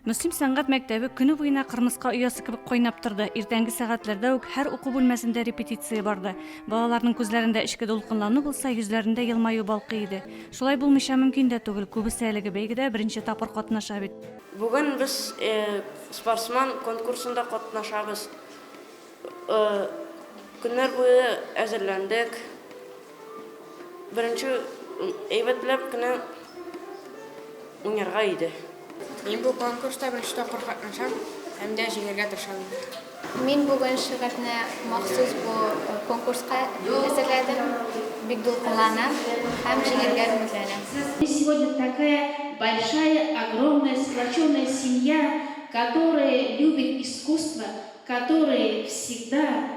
Мөслим сәнгать мәктәбе көне буена кырмыска оясы кебек кайнап торды. Иртәнге сәгатьләрдә үк һәр уку бүлмәсендә репетиция барды. Балаларның күзләрендә эчке дулкынлану булса, йөзләрендә елмаю балкый иде. Шулай булмыйча мөмкин дә түгел, күбесе әлеге бәйгедә беренче тапкыр катнаша бит. Бүген без Спортсмен конкурсында катнашабыз. Көннәр буе әзерләндек. Беренче әйбәтләп кенә уйнарга иде. Мин бу конкурста беренче тапкыр катнашам һәм дә җиңәргә тырышам. Мин бүген шигырьне махсус бу конкурска әзерләдем. Бик дулкынланам һәм җиңәргә өметләнәм. Мы сегодня такая большая, огромная, сплоченная семья, которая любит искусство, которые всегда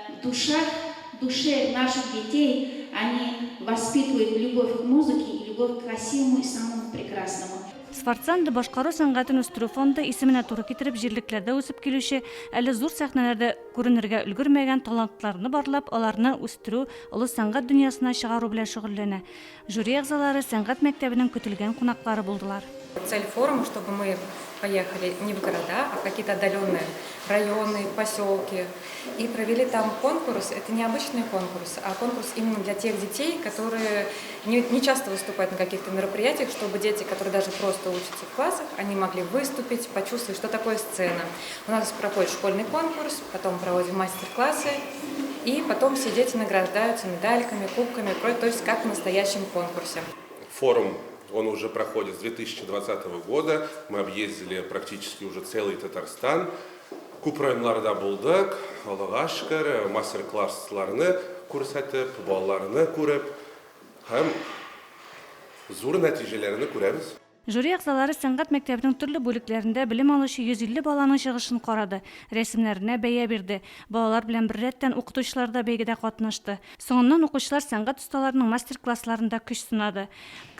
в душах, в душе наших детей, они воспитывают любовь к музыке и любовь к красивому и самому прекрасному. Сфорцандо башкару сәнгатен үстерү фонды исеменә туры китереп җирлекләрдә үсеп килүче, әле зур сәхнәләрдә күренергә өлгермәгән талантларны барлап, аларны үстерү, олы сәнгать дөньясына чыгару белән шөгыльләнә. Жюри әгъзалары сәнгать мәктәбенең көтелгән кунаклары булдылар. Цель форума, чтобы мы поехали не в города, а в какие-то отдаленные районы, поселки и провели там конкурс. Это не обычный конкурс, а конкурс именно для тех детей, которые не, не часто выступают на каких-то мероприятиях, чтобы дети, которые даже просто учатся в классах, они могли выступить, почувствовать, что такое сцена. У нас проходит школьный конкурс, потом проводим мастер-классы, и потом все дети награждаются медальками, кубками, то есть как в настоящем конкурсе. Форум он уже проходит с 2020 года. Мы объездили практически уже целый Татарстан. Күп районнарда булдык, Аллага шөкер, мастер-классларны күрсәтеп, балаларны күреп һәм зур нәтиҗәләрне күрәбез. Жюри әгъзалары сәнгать мәктәбенең төрле бүлекләрендә белем алучы 150 баланың чыгышын карады, рәсемнәренә бәя бирде. Балалар белән беррәттән укытучылар да бәйгедә катнашты. Соңыннан укучылар сәнгать осталарының мастер-классларында көч сынады.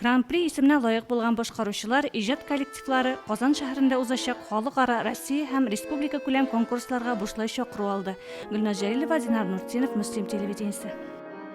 Гран-при исеменә лаек булган башкаручылар, иҗат коллективлары Казан шәһәрендә узачак халыкара, Россия һәм республикакүләм конкурсларга бушлай чакыру алды. Гөлназ Җәлилова, Динар Нуртдинов, Мөслим телевидениесе.